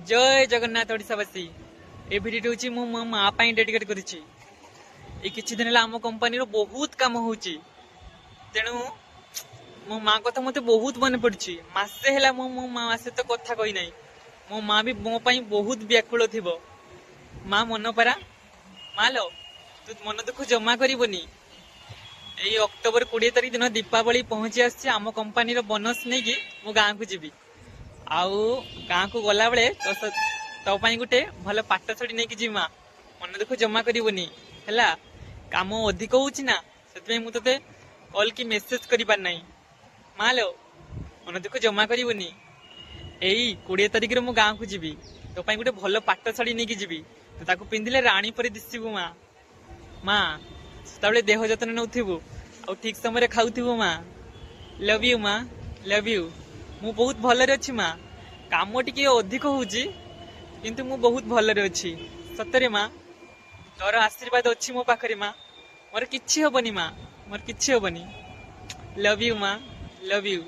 ଜୟ ଜଗନ୍ନାଥ ଓଡ଼ିଶାବାସୀ। ଏ ଭିଡ଼ିଓଟି ହେଉଛି ମୁଁ ମୋ ମା ପାଇଁ ଡେଡିକେଟ୍ କରିଛି। ଏଇ କିଛି ଦିନ ହେଲା ଆମ କମ୍ପାନୀର ବହୁତ କାମ ହେଉଛି, ତେଣୁ ମୋ ମା କଥା ମୋତେ ବହୁତ ମନେ ପଡୁଛି। ମାସେ ହେଲା ମୁଁ ମୋ ମା ସହିତ କଥା କହିନାହିଁ। ମୋ ମା ବି ମୋ ପାଇଁ ବହୁତ ବ୍ୟାକୁଳ ଥିବ। ମା ମନ ପରା, ମା ଲୋ, ତୁ ମନ ଦୁଃଖ ଜମା କରିବୁନି। ଏଇ ଅକ୍ଟୋବର 20 ତାରିଖ ଦିନ ଦୀପାବଳି ପହଞ୍ଚି ଆସିଛି। ଆମ କମ୍ପାନୀର ବୋନସ୍ ନେଇକି ମୁଁ ଗାଁକୁ ଯିବି। ଆଉ ଗାଁକୁ ଗଲାବେଳେ ତୋ ପାଇଁ ଗୋଟେ ଭଲ ପାଟ ଶାଢ଼ୀ ନେଇକି ଯିବି। ମା, ମନ ଦୁଃଖ ଜମା କରିବୁନି, ହେଲା? କାମ ଅଧିକ ହଉଛି ନା, ସେଥିପାଇଁ ମୁଁ ତୋତେ କଲ୍ କି ମେସେଜ କରିପାରି ନାହିଁ। ମା ଲୋ, ମନ ଦୁଃଖ ଜମା କରିବୁନି। ଏଇ 20 ତାରିଖରେ ମୁଁ ଗାଁକୁ ଯିବି। ତୋ ପାଇଁ ଗୋଟେ ଭଲ ପାଟ ଶାଢ଼ୀ ନେଇକି ଯିବି। ତୁ ତାକୁ ପିନ୍ଧିଲେ ରାଣୀ ପରି ଦିଶିବୁ। ମା, ମା, ସେତେବେଳେ ଦେହ ଯତ୍ନ ନେଉଥିବୁ ଆଉ ଠିକ ସମୟରେ ଖାଉଥିବୁ। ମା, ଲଭ୍ you. ମା, ଲଭ୍ you. ମୁଁ ବହୁତ ଭଲରେ ଅଛି ମା। କାମ ଟିକେ ଅଧିକ ହଉଛି, କିନ୍ତୁ ମୁଁ ବହୁତ ଭଲରେ ଅଛି ସତରେ ମା। ତୋର ଆଶୀର୍ବାଦ ଅଛି ମୋ ପାଖରେ ମା। ମୋର କିଛି ହବନି ମା, ମୋର କିଛି ହବନି। ଲଭ୍ you ମା, ଲଭ୍ you.